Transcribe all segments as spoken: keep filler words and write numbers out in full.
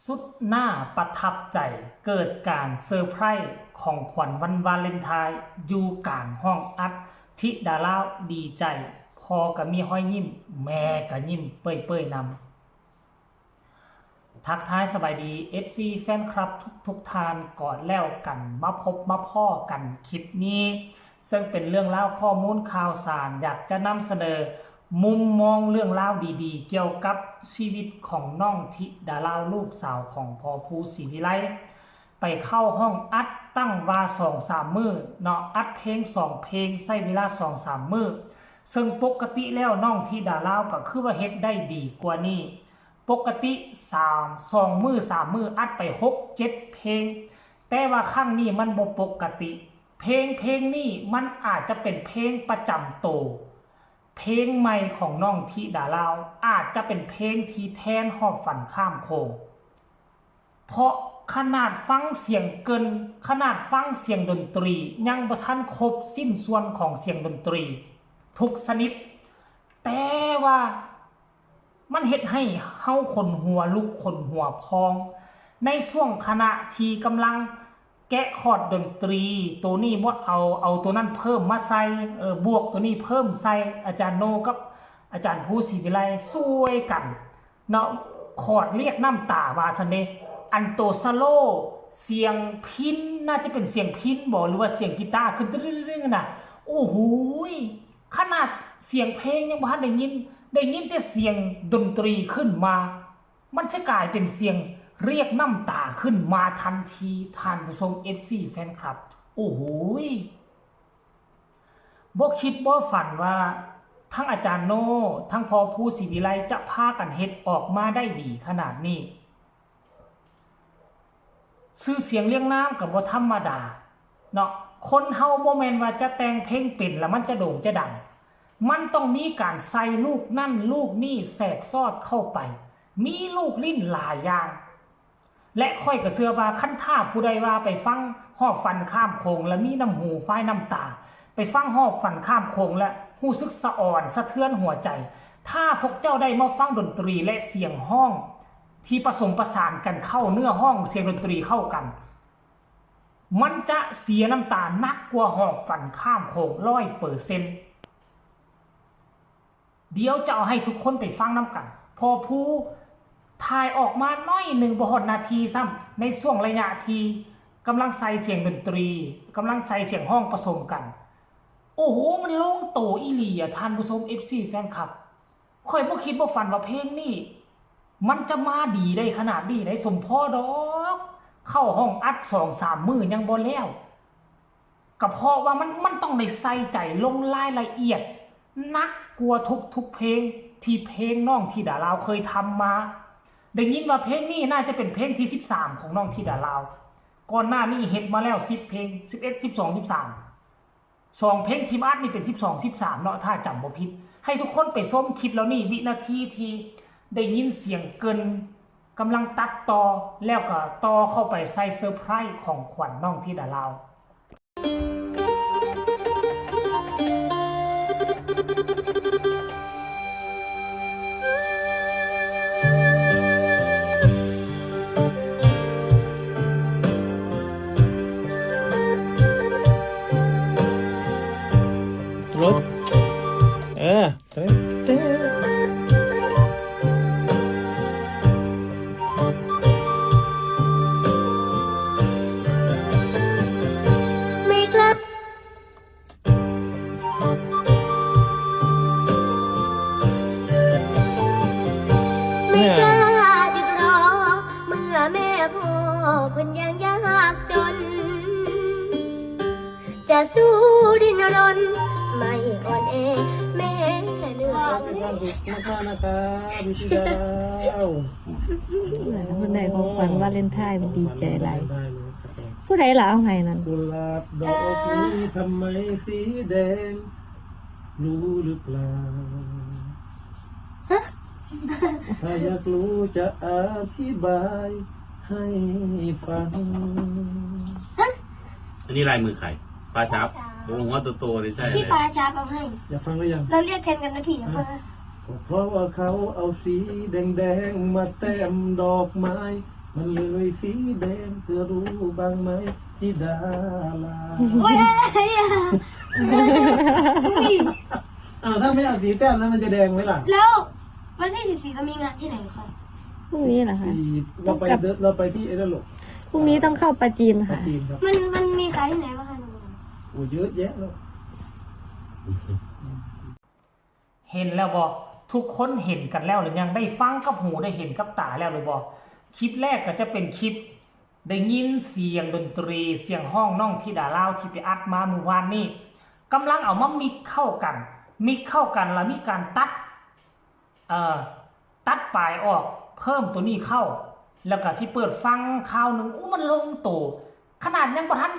สุดน่าประทับใจ เกิดการเซอร์ไพรส์ของขวัญวันวาเลนไทน์ อยู่กลางห้องอัด ธิดาลาวดีใจ พ่อก็มีฮอยยิ้ม แม่ก็ยิ้มเปื่อยๆนำ ทักทายสบายดี เอฟซี แฟนคลับทุกๆท่านก่อนแล้วกัน มาพบมาพ้อกันคลิปนี้ ซึ่งเป็นเรื่องราวข้อมูลข่าวสาร อยากจะนำเสนอมุมมองเรื่องราวดีๆ เกี่ยวกับชีวิตของน้องธิดาลาวลูกสาวของพ่อภูศรีวิไล ไปเข้าห้องอัดตั้งว่าสองสามมื้อเนาะ อัดเพลงสองเพลงใช้เวลาสองสามมื้อ ซึ่งปกติแล้วน้องธิดาลาวก็คือว่าเฮ็ดได้ดีกว่านี้ ปกติสาม สองมื้อสามมื้ออัดไปหกเจ็ดเพลง แต่ว่าครั้งนี้มันบ่ปกติ เพลงเพลงนี้มันอาจจะเป็นเพลงประจำโต เพลงใหม่ของน้องธิดาลาว อาจจะเป็นเพลงที่แทนฮอดฝันข้ามโขง เพราะขนาดฟังเสียงเกิน ขนาดฟังเสียงดนตรี ยังบ่ทันครบสิ้นส่วนของเสียงดนตรี ทุกชนิด แต่ว่ามันเฮ็ดให้เฮาขนหัวลุกขนหัวพอง ในช่วงขณะที่กำลังแกะคอร์ดดนตรี ตัวนี้บ่เอา เอาตัวนั้นเพิ่มมาใส่ เออ บวกตัวนี้เพิ่มใส่ อาจารย์โนกับอาจารย์ภูศรีวิไลช่วยกัน เนาะ คอร์ดเรียกน้ำตาว่าซั่นเด้ อันโตสโลว์ เสียงพิณ น่าจะเป็นเสียงพิณบ่ หรือว่าเสียงกีตาร์ขึ้นตึ้งๆๆๆ น่ะ โอ้โหย ขนาดเสียงเพลงยังบ่ทันได้ยิน ได้ยินแต่เสียงดนตรีขึ้นมา มันสิกลายเป็นเสียงเรียกน้ำตาขึ้นมาทันที ท่านผู้ชม เอฟซี แฟนคลับ โอ้โหย บ่คิดบ่ฝันว่าทั้งอาจารย์โน่ ทั้งพ่อภูศรีวิไลจะพากันเฮ็ดออกมาได้ดีขนาดนี้ ชื่อเสียงเรียงนามก็บ่ธรรมดาเนาะ คนเฮาบ่แม่นว่าจะแต่งเพลงเป็นแล้วมันจะโด่งจะดัง มันต้องมีการใส่ลูกนั่นลูกนี่แทรกซอดเข้าไป มีลูกลิ้นหลายอย่าง และข้อยก็เชื่อว่าคันถ้าผู้ใดว่าไปฟังฮอดฝันข้ามโขง และมีน้ำหูฟ้ายน้ำตา ไปฟังฮอดฝันข้ามโขง และรู้สึกสะอ่อนสะเทือนหัวใจ ถ้าพวกเจ้าได้มาฟังดนตรีและเสียงฮ้อง ที่ผสมผสานกันเข้า เนื้อฮ้องเสียงดนตรีเข้ากัน มันจะเสียน้ำตาหนักกว่าฮอดฝันข้ามโขงร้อยเปอร์เซ็นต์ เดี๋ยวจะเอาให้ทุกคนไปฟังนำกัน พ่อภูถ่ายออกมาน้อยหนึ่ง บ่ฮอดนาทีซ้ำ ในช่วงระยะที่กำลังใส่เสียงดนตรี กำลังใส่เสียงฮ้องผสมกัน โอ้โห มันลงโตอีหลีอะ ท่านผู้ชม เอฟซี แฟนคลับ ข้อยบ่คิดบ่ฝันว่าเพลงนี้ มันจะมาดีได้ขนาดนี้ได้ สมพอดอก เข้าห้องอัดสองสามมื้อยังบ่แล้ว ก็เพราะว่ามัน มันต้องได้ใส่ใจลงรายละเอียด หนักกว่าทุกๆเพลงที่เพลงน้องธิดาลาวเคยทำมา ได้ยินว่าเพลงนี้น่าจะเป็นเพลงที่สิบสามของน้องธิดาลาว ก่อนหน้านี้เฮ็ดมาแล้วสิบเพลง สิบเอ็ด สิบสอง สิบสาม สองเพลงที่อัดนี่เป็นสิบสอง สิบสามเนาะ ถ้าจำบ่ผิด ให้ทุกคนไปชมคลิปเหล่านี้ วินาทีที่ได้ยินเสียงเกิน กำลังตัดต่อ แล้วก็ต่อเข้าไปใส่เซอร์ไพรส์ของขวัญน้องธิดาลาว รถ เออ เต๊ะเต๊ะ ไม่กลับ ไม่กล้าดึกรอ เมื่อแม่พ่อเพิ่นยังยากจน จะสู้ดิ้นรน ไม่อ่อนแอ แม่เหนื่อย ขอบคุณมากนะครับพี่ดาว เพิ่นได้ของขวัญวาเลนไทน์ มันดีใจหลาย ผู้ใดล่ะเอาให้นั่น กุหลาบดอกนี้ทำไมสีแดง รู้หรือเปล่า ฮะ ถ้าอยากรู้จะอธิบายให้ฟัง อันนี้ลายมือใคร ปลาชาร์ป ปลาชาร์ป โอ้โห หัวโตๆเลย ใช่เลย พี่ปลาชาร์ปเอาให้ อยากฟังหรือยัง เราเรียกแทนกันนะพี่ อยากฟังนะ ก็เพราะว่าเขาเอาสีแดงๆมาแต้มดอกไม้ มันเลยสีแดงเธอรู้บ้างไหมที่ดารา โอ้ยอะไรอ่ะ อ้าวถ้าไม่เอาสีแต้มแล้วมันจะแดงไหมล่ะ แล้ววันที่สิบสี่เรามีงานที่ไหนคะ พรุ่งนี้เหรอคะ สีเราไปเดินเราไปที่ไอ้นั่นหรอก พรุ่งนี้ต้องเข้าปาจีน ปา ค่ะ จีนครับ มันมันมีขายที่ไหนบ้างคะหนู โอ้เยอะแยะเลย เห็นแล้วบ่ ทุกคนเห็นกันแล้วหรือยัง ได้ฟังกับหูได้เห็นกับตาแล้วหรือบ่ คลิปแรกก็จะเป็นคลิป ได้ยินเสียงดนตรีเสียงฮ้องน้องธิดาลาวที่ไปอัดมามื้อวานนี้ กำลังเอามามิกเข้ากัน มิกเข้ากันแล้วมีการตัด เอ่อ ตัดปลายออก เพิ่มตัวนี้เข้า แล้วก็สิเปิดฟังคราวหนึ่งอู้มันลงโต ขนาดยังบ่ทัน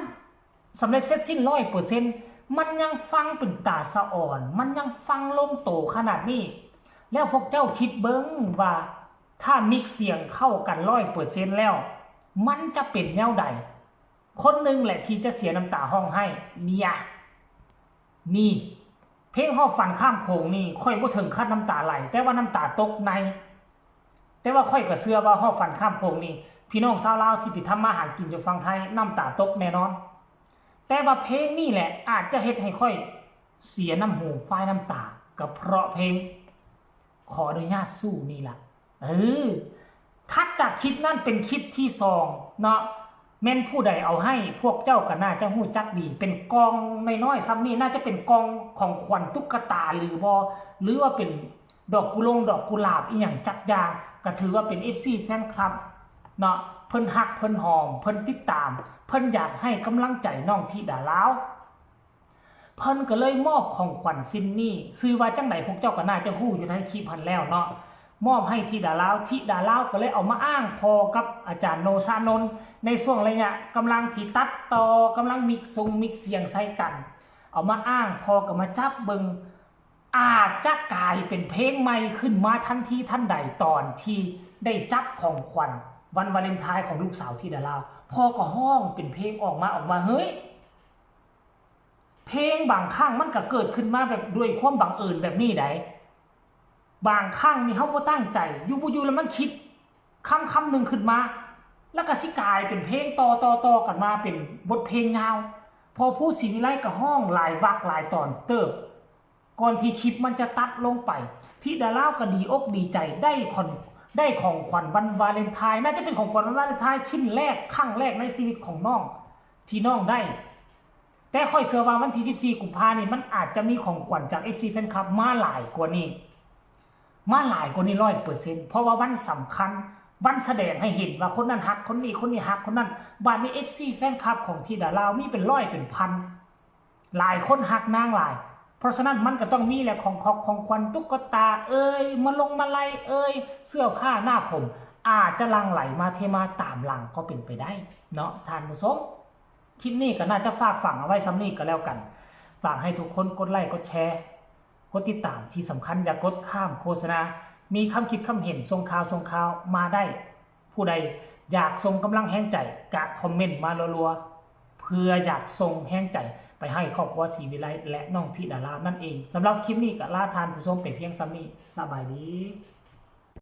สำเร็จเสร็จสิ้นร้อยเปอร์เซ็นต์ มันยังฟังเป็นตาสะอ่อน มันยังฟังลงโตขนาดนี้ แล้วพวกเจ้าคิดเบิ่งว่า ถ้ามิกเสียงเข้ากันร้อยเปอร์เซ็นต์แล้ว มันจะเป็นแนวใด คนหนึ่งแหละที่จะเสียน้ำตาฮ้องไห้ เนี่ย นี่ เพลงฮอดฝันข้ามโขงนี่ ข้อยบ่ถึงขั้นน้ำตาไหล แต่ว่าน้ำตาตกใน แต่ว่าข้อยก็เชื่อว่าฮอดฝันข้ามโขงนี่ พี่น้องชาวลาวที่ไปทำมาหากินอยู่ฝั่งไทย น้ำตาตกแน่นอน แต่ว่าเพลงนี่แหละอาจจะเฮ็ดให้ข้อยเสียน้ำหูฟ้ายน้ำตา ก็เพราะเพลง ขออนุญาตสู้นี่ล่ะ เออ ถัดจากคลิปนั่นเป็นคลิปที่สองเนาะ แม่นผู้ใดเอาให้ พวกเจ้าก็น่าจะฮู้จักดี เป็นกล่องน้อยๆ ซ้ำนี่ น่าจะเป็นกล่องของขวัญตุ๊กตาหรือบ่ หรือว่าเป็นดอกกุหลงดอกกุหลาบอีหยังจักอย่าง ก็ถือว่าเป็น เอฟซี แฟนคลับเนาะ เพิ่นฮัก เพิ่นหอม เพิ่นติดตาม เพิ่นอยากให้กำลังใจน้องธิดาลาว เพิ่นก็เลยมอบของขวัญชิ้นนี้ ชื่อว่าจั่งใดพวกเจ้าก็น่าจะฮู้อยู่ในคลิปหั้นแล้วเนาะ มอบให้ธิดาลาว ธิดาลาวก็เลยเอามาอ้างพอกับอาจารย์โนชานนท์ ในช่วงระยะกำลังที่ตัดต่อกำลังมิกซ์ซงมิกซ์เสียงใส่กัน เอามาอ้างพอก็มาจับเบิ่ง อาจจะกลายเป็นเพลงใหม่ขึ้นมาทันทีทันใดตอนที่ได้จับของขวัญวันวาเลนไทน์ของลูกสาวธิดาลาว พอก็ฮ้องเป็นเพลงออกมาออกมา เฮ้ย เพลงบางครั้งมันก็เกิดขึ้นมาแบบด้วยความบังเอิญแบบนี้ได บางครั้งนี่เฮาบ่ตั้งใจ อยู่บ่อยู่แล้วมันคิดคำคำหนึ่งขึ้นมา แล้วก็สิกลายเป็นเพลงต่อต่อต่อกันมาเป็นบทเพลงยาว พอผู้ศรีวิไลก็ฮ้องหลายวรรคหลายตอนเติบ ก่อนที่คลิปมันจะตัดลงไป ธิดาลาวก็ดีอกดีใจได้ของได้ของขวัญวันวาเลนไทน์ น่าจะเป็นของขวัญวันวาเลนไทน์ชิ้นแรกครั้งแรกในชีวิตของน้องที่น้องได้ แต่ข้อยเชื่อว่าวันที่สิบสี่กุมภานี่มันอาจจะมีของขวัญจาก เอฟซี แฟนคลับมาหลายกว่านี้ มาหลายกว่านี้ร้อยเปอร์เซ็นต์ เพราะว่าวันสำคัญ วันแสดงให้เห็นว่าคนนั้นฮักคนนี้ คนนี้ฮักคนนั้น บาดนี้ เอฟซี แฟนคลับของธิดาลาวมีเป็นร้อยเป็นพัน หลายคนฮักนางหลาย เพราะฉะนั้นมันก็ต้องมีแหละของขอกของขวัญตุ๊กตาเอ่ย มาลงมาลัยเอ่ย เสื้อผ้าหน้าผม อาจจะหลั่งไหลมาเทมาตามหลังก็เป็นไปได้เนาะท่านผู้ชม คลิปนี้ก็น่าจะฝากฝังเอาไว้ซ้ำนี้ก็แล้วกัน ฝากให้ทุกคนกดไลค์กดแชร์ กดติดตาม ที่สำคัญอย่ากดข้ามโฆษณา มีคำคิดคำเห็นส่งข่าวส่งข่าวมาได้ ผู้ใดอยากส่งกำลังแฮงใจกะคอมเมนต์มารัวๆ เพื่ออยากส่งแฮงใจไปให้ครอบครัวศรีวิไลและน้องธิดาลาวนั่นเอง สำหรับคลิปนี้ก็ลาท่านผู้ชมไปเพียงซ้ำนี้ สบายดี